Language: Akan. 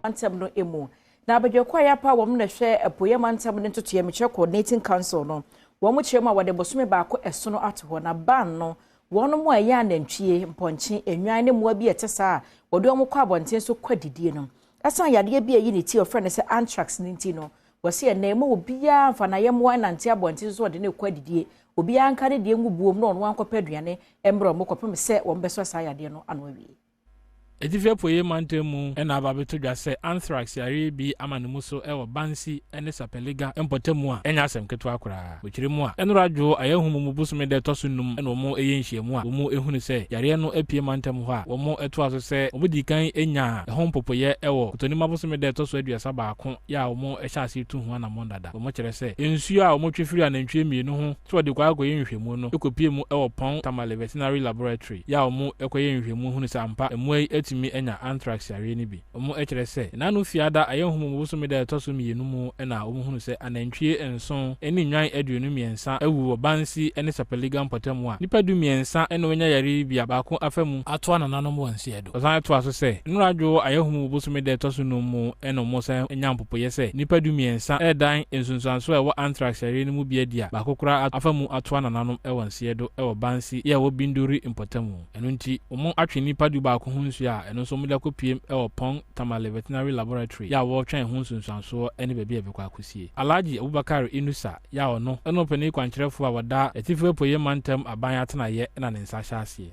Mantam no mu. Na abadwakuo a yɛapa wɔn na ɛhwɛ Apueeɛ Mantam no ntotoeɛ, mekyerɛ Coordinating Council no, wɔn kyerɛ mu a wɔde bosome baako ɛsono ato hɔ. Na ban no, wɔn a ɛyɛ anantwie, mpɔnkye, nnwan ne mmoa bi a ɛte saa a wɔde wɔn kɔ abɔnten so kɔ adidie no, ɛsan yadeɛ bi a ɛyi ne ti ɔfrɛ no sɛ anthrax ne nti no, wɔsi ɛnna mu obiara mfa na yɛmmoa nante abɔnten so wɔde ne kɔ adidie. Obiara nka ne deɛ ngu buom na ɔno ankɔpɛ aduane mmerɛ wɔn kɔpem sɛ wɔn bɛsɔ saa yadeɛ no ano awie. Atifi Apueeɛ Mantam mu na aba abɛto dwa sɛ anthrax yareɛ bi ama ne mu so wɔ Bansi ne Sapeliga mpɔtamu a ɛnyɛ asɛm ketewa koraa. Wɔkyerɛ mu a, ɛnora dwo Ayɛhumu mu bosome da ɛtɔ so num na wɔn yɛ nhyiamu a wɔn hunu sɛ yareɛ no apue mantam hɔ a wɔn toa so sɛ wɔn dii kan nyaa ɛho mpopoeɛ wɔ Kotonima bosome da ɛtɔ so 31 yɛ a wɔn hyɛ aseɛ tu ho anamɔn dada. Wɔn kyerɛ sɛ nsuo a wɔn twe firi anantwie mmienu ho sɛ wɔde kɔ akɔyɛ nhwehwɛmu no kɔpue mu wɔ Pɔn Tamale Veterinary Laboratory yɛ a wɔkɔyɛ nhwehwɛmu hunu sɛ ampa mmoa yi atumi anya anthrax yareɛ no bi. Wɔkyerɛ sɛ nnanu fiada Ayɛnhomumu bosome da a ɛtɔ so mmienu mu na wɔhunu sɛ anantwie nson ne nnwan 23 awu wɔ Bansi ne Sapeliga mpɔtam a nnipa 13 na wɔanya yareɛ yi bi a baako afa mu atoa nananom wɔ nseɛ do. Ɔsan toa so sɛ, Nnora dwo Ayɛhomu bosome da a ɛtɔ so num mu na wɔsan nya mpopoeɛ sɛ nnipa 13 redan nsunsuansoɔ a ɛwɔ anthrax yareɛ no mu bi adi a baako koraa afa mu atoa nananom wɔ nseɛ do wɔ Bansi yɛ ɛwɔ Binduri mpɔtamu. Ɛno nti, wɔatwe nnipa 11 ho nsuo a ɛno nso wɔde akɔpiem wɔ Pong Tamale Veterinary Laboratory yɛ a wɔretwɛn ho nsunsuansoɔ ne baabi a ɛbɛkɔ akɔsie. Alhaji Abubakar Inusa yɛ a ɔno ne ɔpanin kwankyerɛfoɔ a wɔda Atifi Apueeɛ Mantam Aban Atenaeɛ na ne nsa ahyɛ aseɛ.